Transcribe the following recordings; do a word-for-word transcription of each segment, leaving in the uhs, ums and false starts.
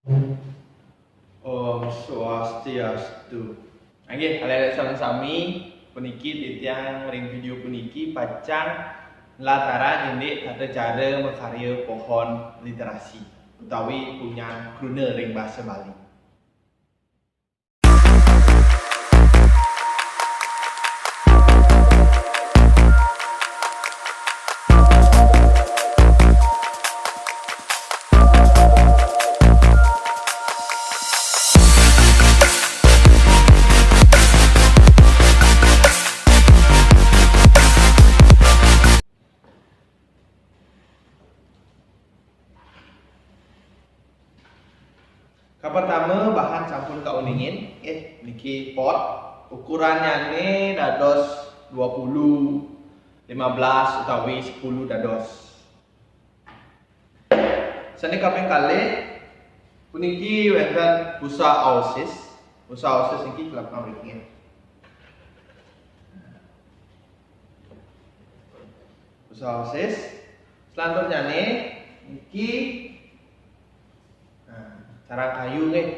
Om Swastiastu. Nggih, alit-alit sareng sami, puniki titiang ring video puniki pacang nlatarang indik tata cara makarya pohon literasi utawi punyan kruna ring basa Bali. Kapertama, bahan sampun kauningin, nggih, niki pot, ukurannyane dados dua puluh, lima belas utawi sepuluh dados. Sane kaping kalih, puniki wenten busa aosis. Busa aosis niki kelapang mriki. Busa aosis. Selanturnyane niki, nah, carang kayu nggih.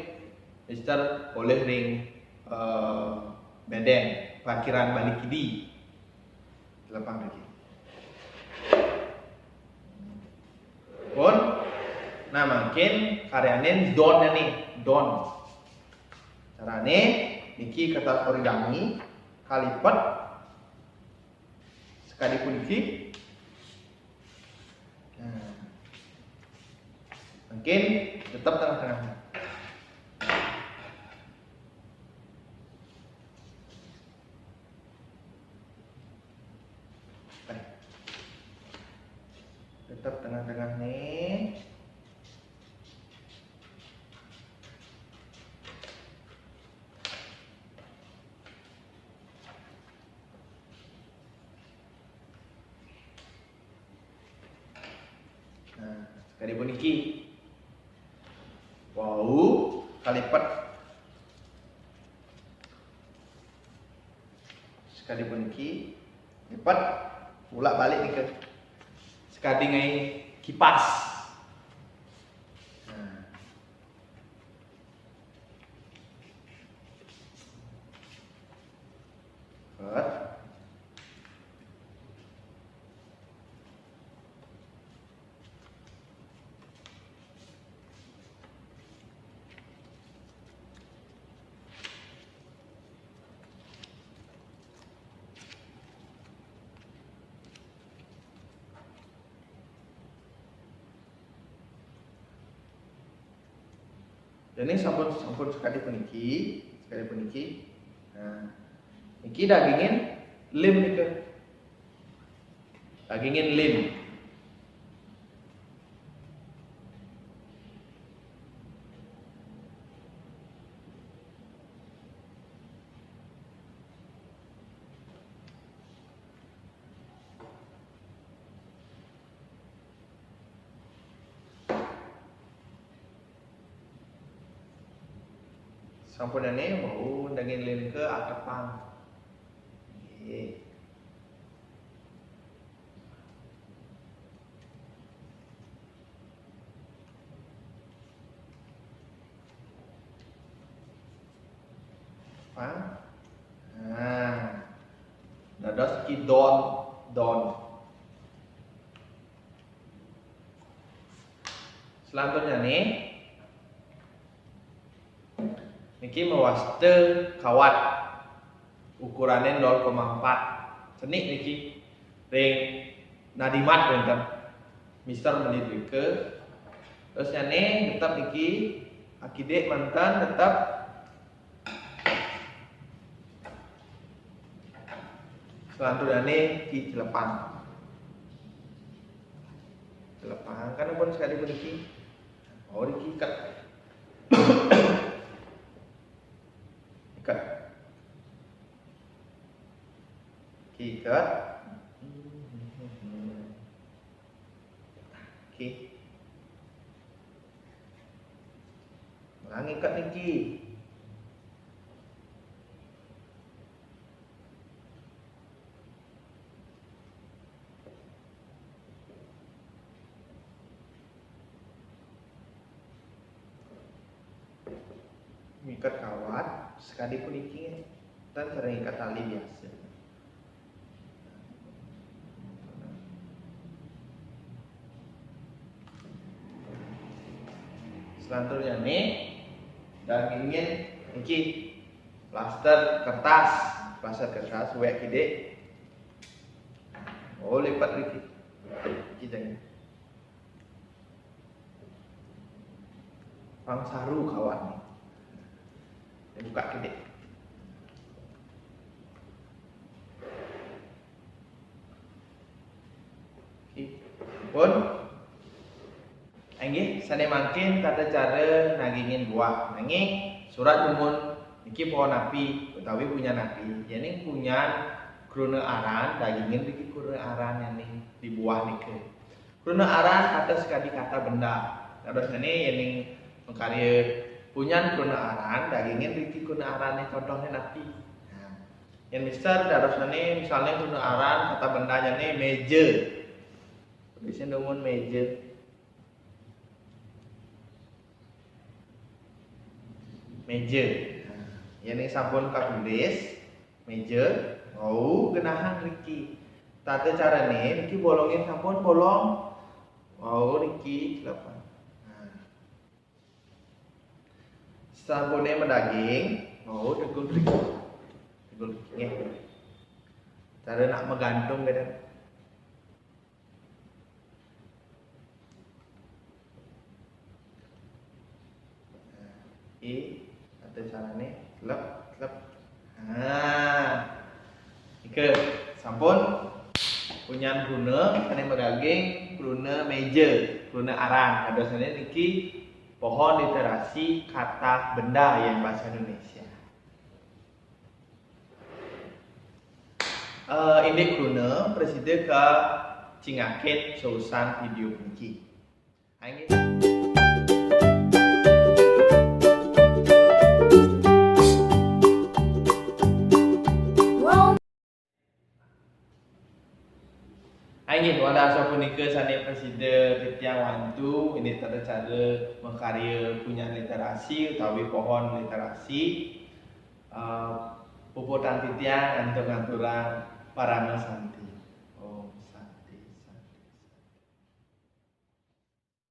Mister polih ring, eh, bedeng parkiran Bali Kidi. Telepang mriki. Pun, nah, mangkin karyanin don nih, don. Carane niki kertas origami kalipet sekadi puniki. Nah. Mangkin tetap tengah-tengah. Tetap tengah-tengah nih. Nah, sekadi puniki. Wau kalipet. Sekadi puniki, lipet, bulak-balik nika. Sekadi ngae kipas. Nah. Ket. Dene sampun, sampun sekadi puniki, sekadi puniki. Nah, niki dagingin lim nika. Dagingin lim. Sampunane wau daging lim ke atepang. Nggih. Pang. Nah. Dados ki don, don. Selanturnya nih, niki mawasta kawat ukurane nol koma empat. Cenik niki ring Nadimat wenten. Mister meli drika. Terus nyane tetep niki akidik mantan tetep. Selanturnya ki celepang. Celepang kan pun sekadi puniki. Oh, niki iket. Iket. Ki iket. Oke. Ulangi iket niki. Ngiket kawat, sakadi puniki, tan cara ngiket tali biasa. Selanjutnya nih, dagingin niki plaster kertas, plaster kertas, wék kidik. Oh, lipat niki. Kidik. Pang saru kawat nih. Dibuka kidik. Oke. Pun. Inggih, sané mangkin tata cara nagingin buah. Nanging surat dumun niki pohon api utawi punyan api. Yéning punyan kruna aran, dagingin niki kruna aran yéning di buah nika. Kruna aran kados kadi kata benda. Kadosnyané yéning makarya punyan kruna aran, dagingin niki kruna arané contohné napi. Nah, yén mister dadosnyané misalnya kruna aran kata bendanyané méja. Bisa dumun méja. Méja. Nah, yén sampun katulis méja, wau genahang niki. Tata carané niki bolongin sampun bolong. Wau niki delapan. Nah. Sampuné madaging, wau tegul niki. Tegul niki nggih. Cara nak magantung kadang. I, ada carané, lep, lep. Nah, nika sampun punyan kruna, sané madaging kruna méja, kruna aran. Kadosnyané niki pohon literasi kata benda yén basa Indonesia. Eh, indik kruna, prasida kacingakit sausan vidéo puniki. Inggih. Inggih, wantah sapunika sané prasida titiang wantu, indik tata cara makarya punyan literasi utawi pohon literasi. Eh, puputang titiang antuk ngaturang parama santi.